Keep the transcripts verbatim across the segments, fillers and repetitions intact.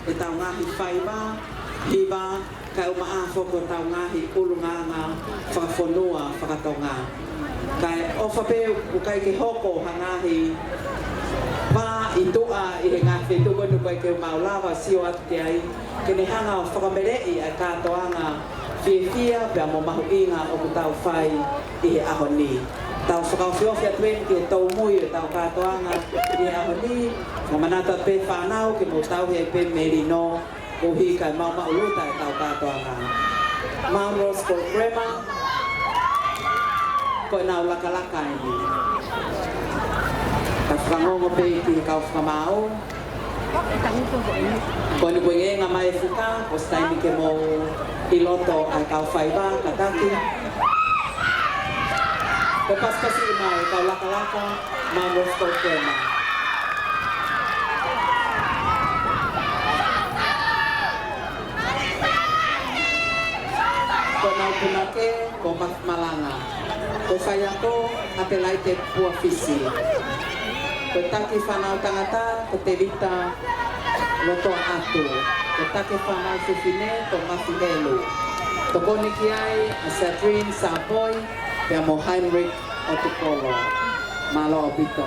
ʻetau ngaahi faiva, hiva, kae ʻumaʻā foki ʻetau ngaahi ʻulungaanga fakafonua fakatonga. Kae ʻofa pē ʻoku ʻikai ke hoko ha ngaahi pā ʻi tuʻa ʻi he ngaahi feituʻu ko eni ʻoku ʻikai ke mau lava sio atu ki ai, ke ne hanga ʻo fakameleʻi ʻa e kātoanga fiefia pea mo mahuʻinga ʻoku tau fai ʻi he ʻaho ni. Tau fakaofiofi atu eni ki he tōmui ʻo ʻetau kātoanga ʻi he ʻaho ni, mo manatu atu pē fānau ke mou tauhi ai pē melino, koeʻuhi kae maʻumaʻuluta ʻetau kātoanga. Mount Roskill Grammar, ko ʻenau lakalaka eni. Ka fakangongo pē ki he kau fakamaau. Ko eni kuo ngāue mai e fuka, ko e taimi ke mou ʻi loto ʻa e kau faiva, kātaki. Ko e pasipasi mai e kau lakalaka, Mount Roskill Grammar. Ko ʻenau punake, ko Mafi Malanga. Ko e faiako, ʻAtelaite Puafisi. Ko e taki fānau tangata, ko Tevita Lotoʻatu. Ko e taki fānau fefine, ko Mafi Helu. Tokoni ki ai ʻa Satrin Sapoi, pea mo Heinrich ʻOtukolo. Mālō ʻaupito.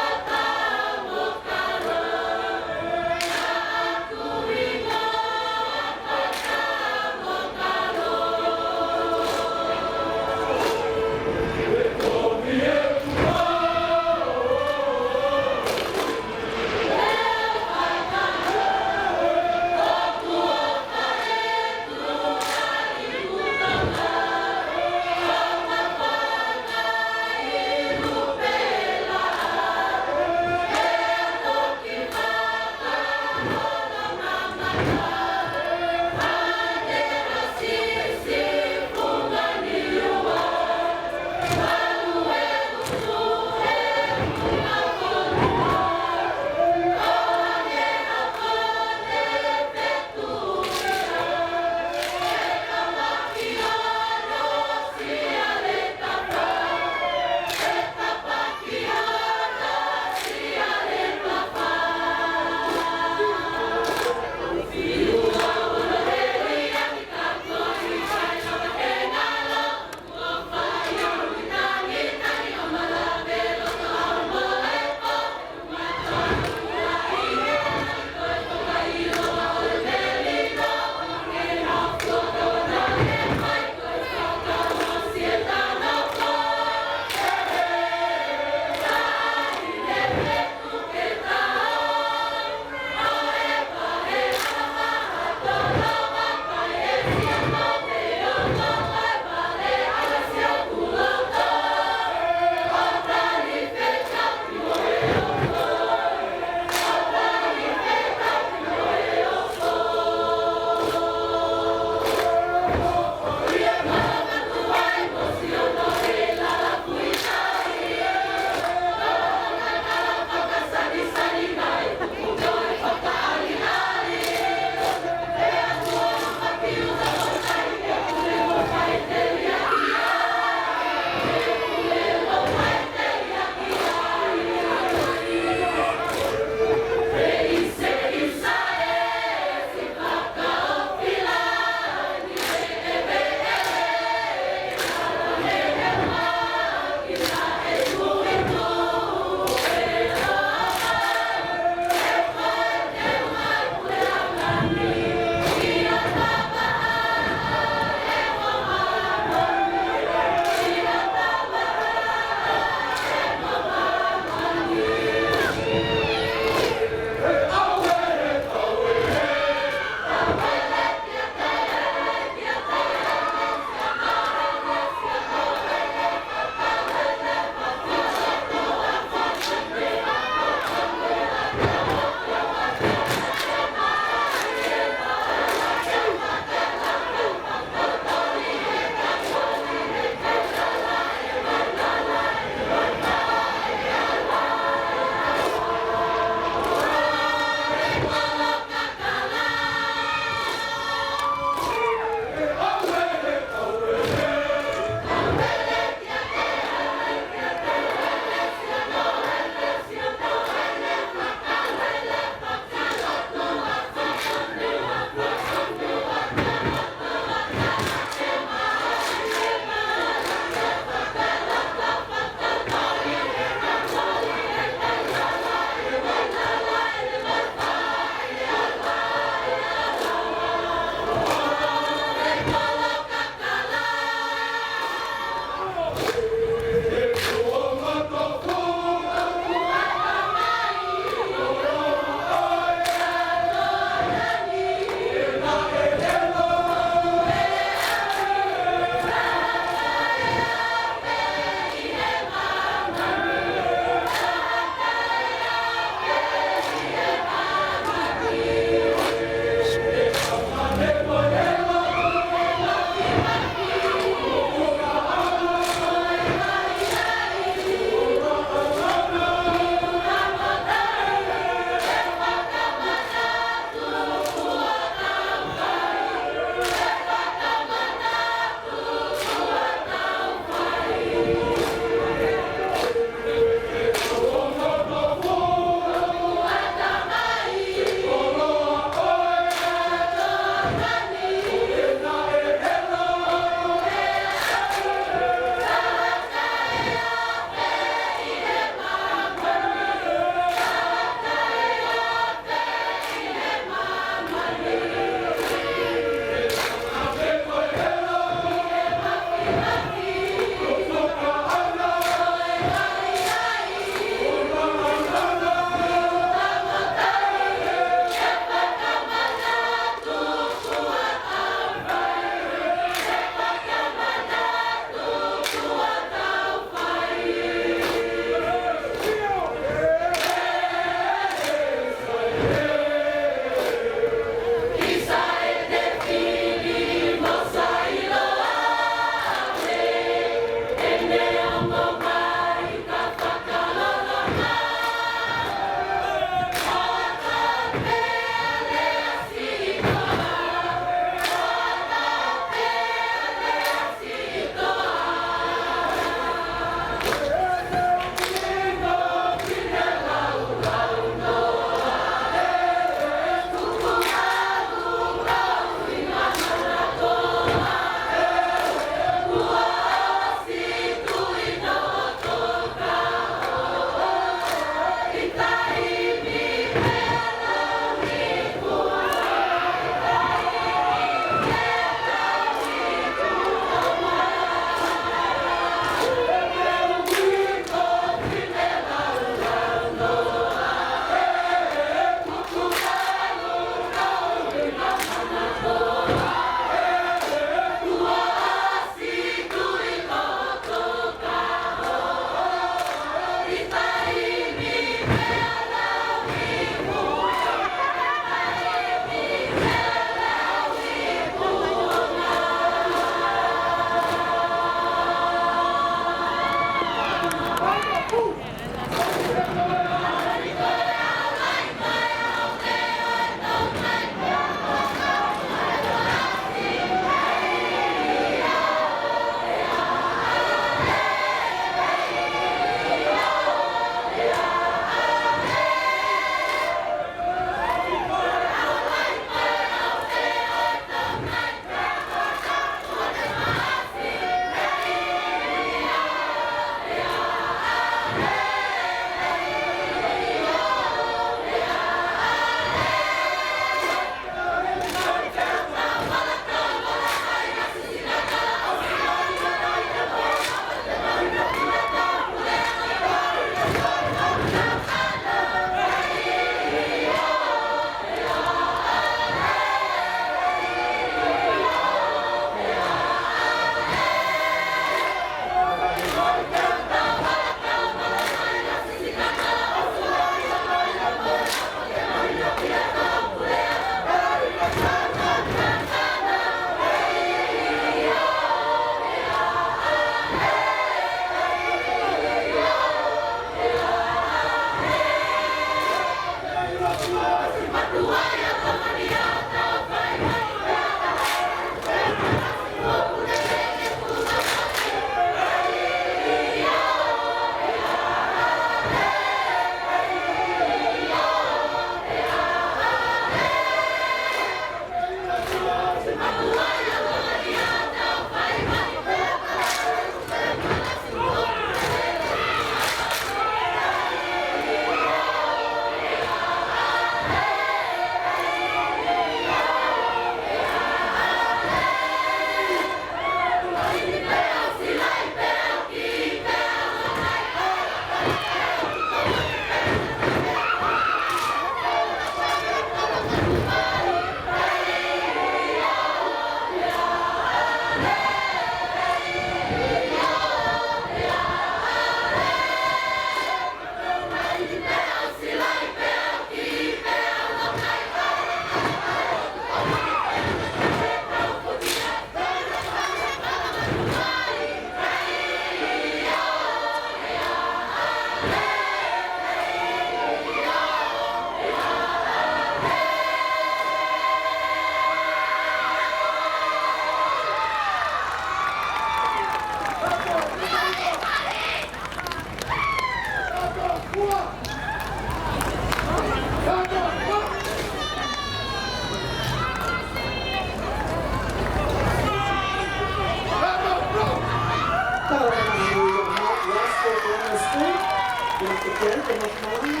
Ko Masimalama,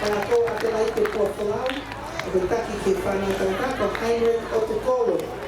Palako Atelaite Puafolau, ʻoku taki ki he fānau tangata ko Heinrich ʻOtukolo.